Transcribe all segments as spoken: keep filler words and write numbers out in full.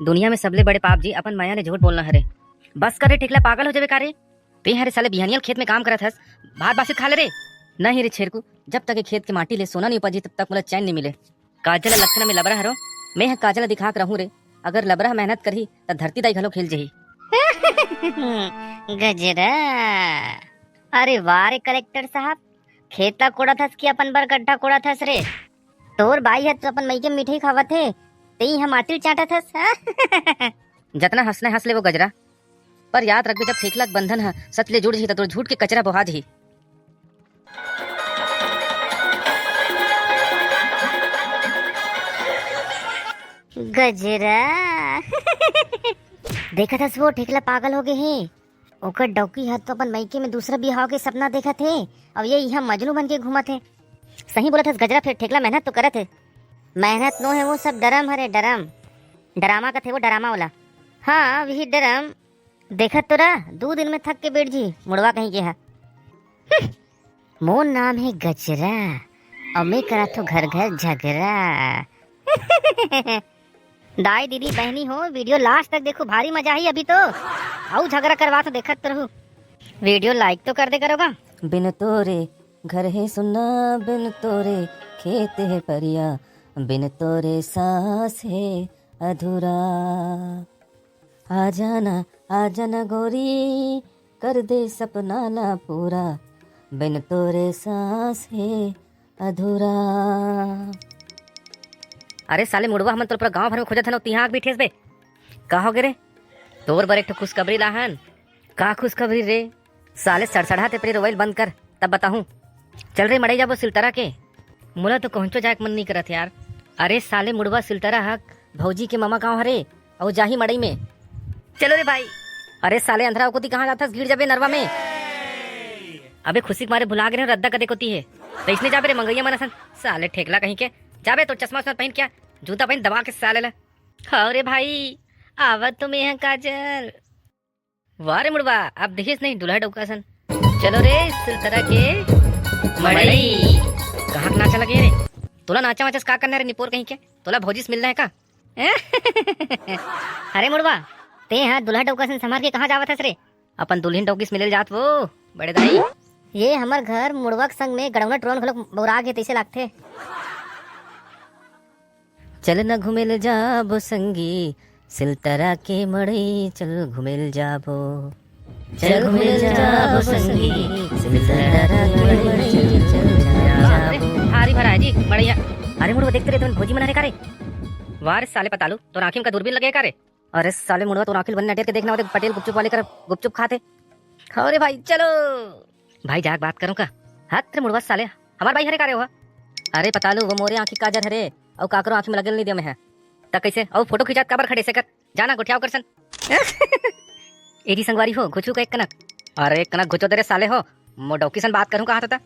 दुनिया में सबले बड़े पाप जी अपन मया ले झूठ बोलना हरे। बस कर रे ठेकला, पागल हो जाबे का रे? ते हरे साले बिहानियल खेत में काम करत हस, भात बासी खा ले रे। नहीं रे छेरकू, जब तक ये खेत के माटी ले सोना नहीं उपजी तब तक मोला चैन नहीं मिले। काजल लक्षण में लबरा हरो, मैं ह काजल दिखा के रहूं रे। अगर लबरा मेहनत करही त धरती दाई घलो खेल जही। गजरा। अरे वाह रे कलेक्टर साहब, खेत ला कोड़त हस कि अपन बर गड्ढा कोड़त हस रे? तोर बाई ह तो अपन मइके मिठाई खावत हे, तेई ह माटी ल चाटत हस। जतना हंसना हंस ले वो गजरा, पर याद रखबे, जब ठेकला के बंधन ह सच ले जुड़ जही त तोर झूठ के कचरा बोहा जही। गजरा। देखत हस वो ठेकला पागल हो गे हे। ओकर डौकी ह तो अपन मइके में दूसरा बिहाव के सपना देखत हे, अउ ये इहाँ मजनू बन के घूमत हे। सही बोलत हस गजरा, फेर ठेकला मेहनत तो करत हे। मेहनत नो हे, वो सब डरम हरे, डरम। डरामा कथे वो, डरामा वाला। हाँ, वही डरम। देखत तो रह, दू दिन में थक के बैठ जी, मुड़वा कहीं के ह। हम्म, मोर नाम हे गजरा, अउ मैं कराथो घर घर झगरा। दाई दीदी बहनी हो, वीडियो लास्ट तक देखो, भारी मजा ही अभी तो। अउ झगरा करवा तो देखत तो रहू। वीडियो लाइक तो कर दे करोगा। बिन तोरे घर हे सुन्ना, बिन तोरे खेत हे परिया, बिन तोरे सांस हे अधूरा। आ जाना, आ जाना गोरी, कर दे सपना ला पूरा, बिन तोरे सांस हे अधूरा। अरे साले मुड़वा, हमन तोर पूरा गांव भर में खोजत हन, तिहां आके बैठे हस बे। का हो गे रे? तोर बर एक ठो खुशखबरी लाहन। का खुशखबरी रे? साले सड़सड़ाथे, पहले रोवइल बंद कर, तब बताहूं। चल रे मड़ई जाबो सिलतरा के। मोला तो कहूंचो जाए के मन नहीं करत यार। अरे साले मुड़वा, सिलतरा ह भौजी के ममा गांव हरे, अउ जाही मड़ई में। चलो रे भाई। अरे साले अंधरा, ओ कोती कहाँ जाथस? गिर जाबे नरवा में। अबे खुशी के मारे भुला गे रहे, रद्दा कदे कोती हे। तइसने जाबे रे मंगइया मन असन। साले ठेकला कहीं के। जाबे तो चश्मा उश्मा पहन के आ, जूता पहन दबा के साले ला। हव रे भाई, आवत तो मैं ह काजल। वाह रे मुड़वा, अब देखिस नहीं दुल्हा डौका सन। चलो रे सिलतरा के मड़ई। कहाँ के नाचा लगे रे? तोला नाचा वाचा से का करना रे निपोर कहीं के? तोला भौजी से मिलना है का? अरे मुड़वा, ते ह दुल्हा डौका सन संभार के कहाँ जावत हस रे? अपन दुल्हिन डौकी से मिले जात वो, बड़े दाई। ये हमर घर मुड़वा के संग में गड़ौना टोरन घलोक बौरा गे तइसे लागथे। चल न घुमेल जाबो संगी, सिलतरा के मड़ई, चल घुमेल जाबो। चल घुमेल जाबो संगी, सिलतरा के मड़ई, चल घुमेल जाबो। अरे, भारी भरा है जी मड़ैया। अरे मुड़वा, देखते रहे तुमन भौजी मन हरे का रे? वाह रे साले पतालू, तोर आँखी में का दूरबीन लगे का रे? अरे साले मुड़वा, तोर आँखी ल बने नटेर के देखना, वो देख पटेल गुपचुप वाले कर गुपचुप खाथे। हव रे भाई, चलो। भाई जाके बात करूँ का? हत रे मुड़वा साले, हमार बाई हरे का रे ओहा? अरे पतालू, वो मोरे आँखी काजर हरे, अउ काकरो आँखी में लगल नहीं दे मैं ह। त कइसे? अउ फोटो खिंचात काबर खड़े से कर? जाना गोठियाव कर सन। ए जी संगवारी हो, घुचू का एक कनक? अरे एक कनक घुचो दे रे साले हो, मोर डौकी सन बात करूँ कहा था।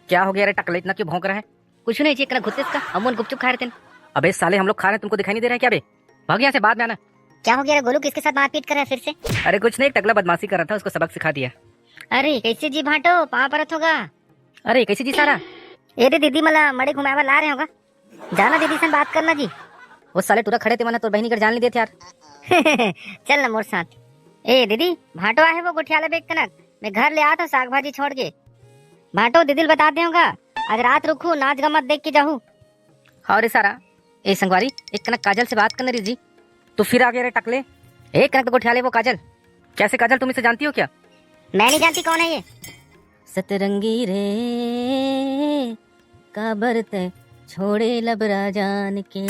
क्या हो गया रे टकले, इतना क्यों भौंक रहा है? कुछ नहीं जी, एक कनक घुचतेस का, हम मन गुपचुप खा रहे थे। अबे साले, हम लोग खा रहे हैं, तुमको दिखाई नहीं दे रहा है क्या बे? भाग यहाँ से, बाद में आना। क्या हो गया रे गोलू, किसके साथ मारपीट कर रहा है फिर से? अरे कुछ नहीं, एक टकला बदमाशी कर रहा था, उसको सबक सिखा दिया। अरे कैसे जी भांटो, पाँव परत होगा। अरे कैसे जी सारा? ए रे दीदी, मला मड़े घुमाए बर ला रहे होगा। जाना दीदी सन बात करना जी। वो साले टूरा खड़े ते मन ह तोर बहिनी कर जान नहीं देत यार। चल ना मोर साथ। ए दीदी, भांटो आहे वो गोठियाला बेग कनक, मैं घर ले आत हूँ साग भाजी छोड़ के। भांटो दीदी ल बता दे होगा, आज रात रुकू, नाच गमत देख के जाहू। हाँ रे सारा। ए संगवारी, एक कनक काजल से बात करना रे जी। तू फिर आ गया रे टकले। एक कनक तो गोठियाले वो काजल। कैसे काजल, तुम इसे जानती हो क्या? मैं नहीं जानती कौन है ये। सतरंगी रे, काबर तै छोड़े लबरा जान के।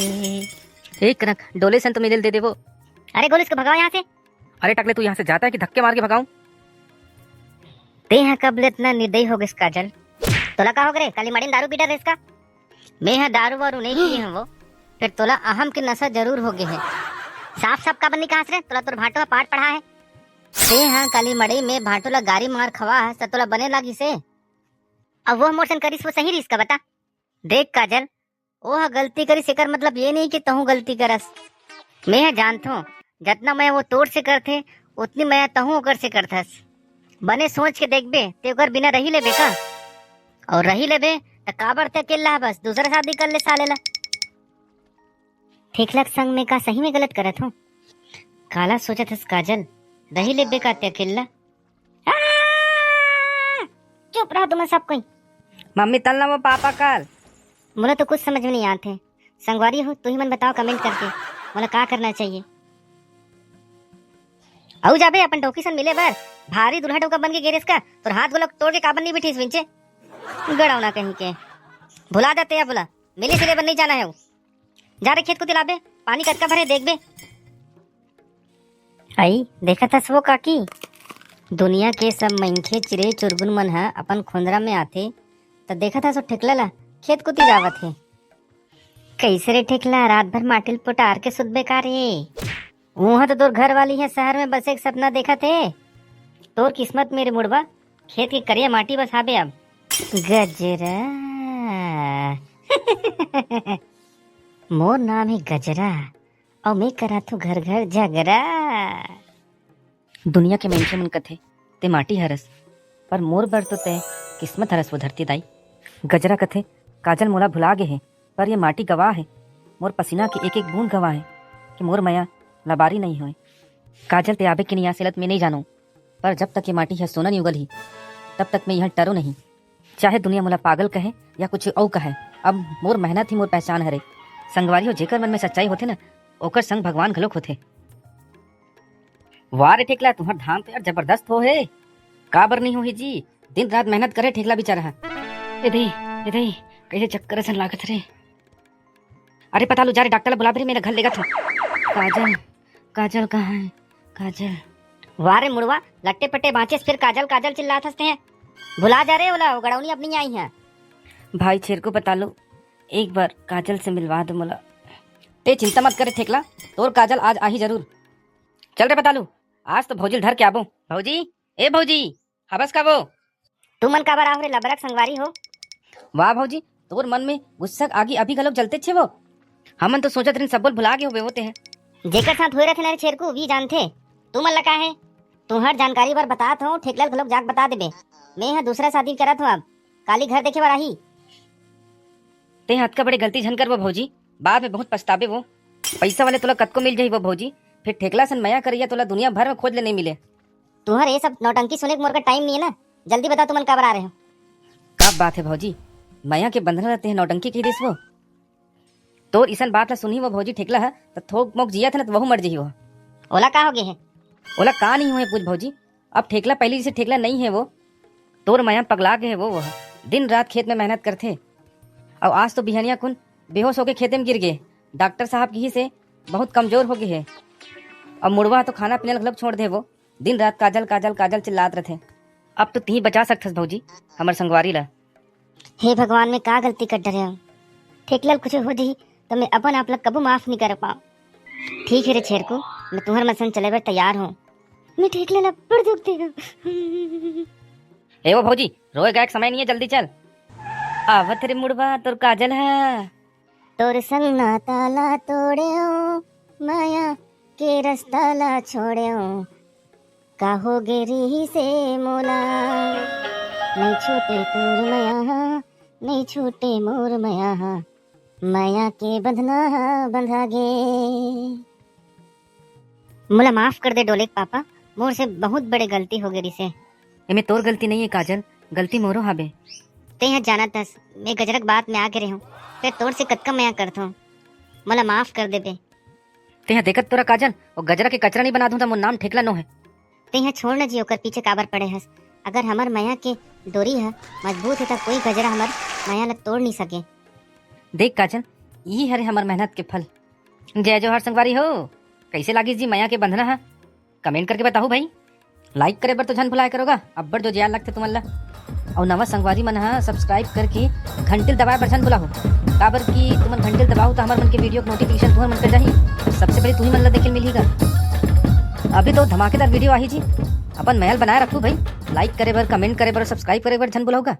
एक कनक डोले सन तो मिले दे दे वो। अरे गोलू, इसको भगाओ यहाँ से। अरे टकले, तू यहाँ से जाता है कि धक्के मार के भगाऊं? ते ह कब ले इतना निर्दयी हो गइस काजल? तोला का हो गे रे? काली मड़ीन दारू पी डरेस का? मैं ह दारू वारू नहीं पी हूँ वो। फिर तोला अहम के नशा जरूर हो गए है। साफ साफ काबर नहीं कहास रे? तोला तोर भांटो ह पाठ पढ़ा है। ते ह काली मड़ई में भांटो ला गारी मार खवा है, त तोला बने लागिस हे? अब वो मोर सन करिस वो सही रहिस का बता? देख काजल, ओह गलती करिस, एकर मतलब ये नहीं कि तहूँ गलती करस। मैं ह जानथों, जतना मया वो तोर से करथे, उतनी मया तहूँ ओकर से करथस। बने सोच के देखबे, ते ओकर बिना रही लेबे का? और रही लेबे, त काबर ते अकेल्ला ह बस, दूसरा शादी कर ले साले ला। ठेकला के संग में का सही में गलत करत हूँ? काला सोचत हस काजल, रही लेबे का ते अकेल्ला? आ! चुप रहो तुमन सब कोई। मम्मी तल ना वो पापा काल। मोला तो कुछ समझ में नहीं आत हे। संगवारी हो, तुही मन बताओ comment करके, मोला का करना चाहिए? अउ जाबे अपन डौकी सन मिले बर, भारी दुल्हा डौका बन के गे रेस का, तोर हाथ गोला तोड़ के काबर नहीं बिठिस विंचे? गड़ौना कहीं के। भुला देते अब बोला, मिले सिले बर नहीं जाना हे वो। जा रे खेत कोती लाबे, पानी कतका भरे देखबे। अई, देखत हस वो काकी, दुनिया के सब मनखे चिरई चुरगुन मन ह अपन खोंदरा में आथे, त देखत हस वो ठेकला ला खेत कोती जावत हे। कइसे रे ठेकला, रात भर माटी ल पोटार के सुतबे का रे? उहाँ तो तोर घर वाली ह शहर में बसे के सपना देखत हे। तोर किस्मत में रे मुड़वा, खेत के करिया माटी बस हाबे अब। गजरा। मोर नाम हे गजरा, अउ मैं कराथू घर घर झगरा। दुनिया के मनखे मन कथे, "ते माटी हरस, पर मोर बर तो ते किस्मत हरस वो धरती दाई।" गजरा कथे, "काजल मोला भुला गे हे, पर ये माटी गवाह हे, मोर पसीना के एक एक बूंद गवाह हे कि मोर मया लबारी नहीं होय। काजल ते आबे कि नहीं आस एला त मैं नहीं जानों, पर जब तक ये माटी ह सोना नहीं उगल ही, तब तक मैं यहाँ टरो नहीं। चाहे दुनिया मोला पागल कहे या कुछ अउ कहे, अब मोर मेहनत ही मोर पहचान हरे। संगवारी हो, जेकर मन में सच्चाई होथे ना, ओकर संग भगवान घलोक होथे।" वाह रे ठेकला, तुम्हर धान तो यार जबरदस्त हो हे। काबर नहीं होही जी, दिन रात मेहनत करे ठेकला बेचारा ह। ए दे, ए दे, कइसे चक्कर असन लागत रे। अरे पतालू, जा रे डॉक्टर ला बुला रे, मेरा घर लेगा तू। काजल, काजल कहाँ है? काजल। वाह रे मुड़वा, लट्टे पट्टे बाँचेस फिर काजल काजल चिल्लात हस ते। भुला जा रे ओला, वो गड़ौनी अब नहीं आई है। भाई छेरकू पतालू, एक बार काजल से मिलवा दो मोला। ते चिंता मत करे ठेकला, तोर काजल आज आही जरूर। चल रे पतालू, आज तो भौजी ल धर के आबो। भौजी, ए भौजी, हबस का वो? तुमन काबर आहो रे लबरक संगवारी हो? वाह भौजी, तोर मन में गुस्सा के आगी अभी घलोक जलते छे वो। हमन तो सोचत रहिन सब्बो ल भुला गे होबे वो ते ह। जेकर साथ होए रथे ना रे छेरकू, वी जानथे। तुमन ला का हे? तुहर जानकारी बर बतात हूँ, ठेकला ल घलोक जाके बता देबे। मैं ह दूसरा शादी करत हूँ अब। काली घर देखे बर आही। ते ह अतका बड़े गलती झन करबो भौजी, बाद में बहुत पछताबे वो। पैसा वाले तोला कतको मिल जाही वो भौजी, फिर ठेकला सन मया करइया तोला दुनिया भर में खोज ले नहीं मिले। तुहर ये सब नौटंकी सुने के मोर का टाइम नहीं है ना, जल्दी बता तुमन काबर आ रहे हो? का बात है भौजी, मया के बंधना रहते हैं नौटंकी कही दिस वो। तोर इसन बात ला सुनही वो भौजी ठेकला ह, त थोक मोक जियत है ना त वहू मर जही वो। ओला का हो गे हे? ओला का नहीं होए पूछ भौजी, अब ठेकला पहली जैसे ठेकला नहीं है वो। तोर मया पगला गे हे वो, वो दिन रात खेत में मेहनत करथे। अउ आज तो बिहनिया कुन बेहोश होके खेते में गिर गे। डॉक्टर साहब किहिसे बहुत कमजोर हो गे हे। अब मुड़वा तो खाना पीना ल घलोक छोड़ दे वो, दिन रात काजल काजल काजल चिल्लात रथे। अब तो तिही बचा सकथस भौजी हमर संगवारी ला। हे भगवान, मैं का गलती कर डरे हूँ? ठेकला ल कुछ हो जही त मैं अपन आप ला कबू माफ नहीं कर पाऊँ। ठीक है रे छेरकू, मैं तुहर मन सन चले बर तैयार हूँ। मैं ठेकला ला बड़ दुख देगा। ए वो भौजी, रोए गाए के समय नहीं है, जल्दी चल। आवत रे मुड़वा तोर काजल है। तोर संग नाता ला तोड़ेंव, मया के रस्ता ला छोड़ेंव। का हो गे रिहिसे मोला, नहीं छूटे मोर मया हा, नहीं छूटे मोर मया हा, मया के बंधना हा बंधा गे। मोला माफ कर दे डोले के पापा, मोर से बहुत बड़े गलती हो गे रिहिसे। एमे तोर गलती नहीं है काजल, गलती मोरो हाबे। तें ह जानत हस, मैं गजरा के बात में आ गे रेहेंव, फेर तोर से कतका मया करथों, मोला माफ कर देबे। तें ह देखत तोरा काजल, ओ गजरा के कचरा नहीं बना दूं त मोर नाम ठेकला नो है। तें ह छोड़ न जी, ओकर पीछे काबर पड़े हस? अगर हमर मया के डोरी ह मजबूत हे त कोई गजरा हमर मया ल तोड़ नहीं सके। देख काजल, यही हरे हमर मेहनत के फल। जय जोहार संगवारी हो, कैसे लागिस जी मया के बंधना ह? कमेंट करके बताहू भाई। लाइक करे बर तो झन भुलाए करो गा, अब्बड़ जो जियार लगथे तुमन ला। अउ नवा संगवारी मन ह सब्सक्राइब करके घंटिल दबाए बर झन भुलाहू, काबर कि तुमन घंटिल दबाहू त हमर मन के वीडियो के नोटिफिकेशन तुहर मन कर जाही, सबसे पहले तुही मन ला देखे ल मिलही गा। अभी तो धमाकेदार वीडियो आही जी, अपन मया ल बनाए रखू भाई। लाइक करे बर, कमेंट करे बर, सब्सक्राइब करे बर झन भुलाहू गा।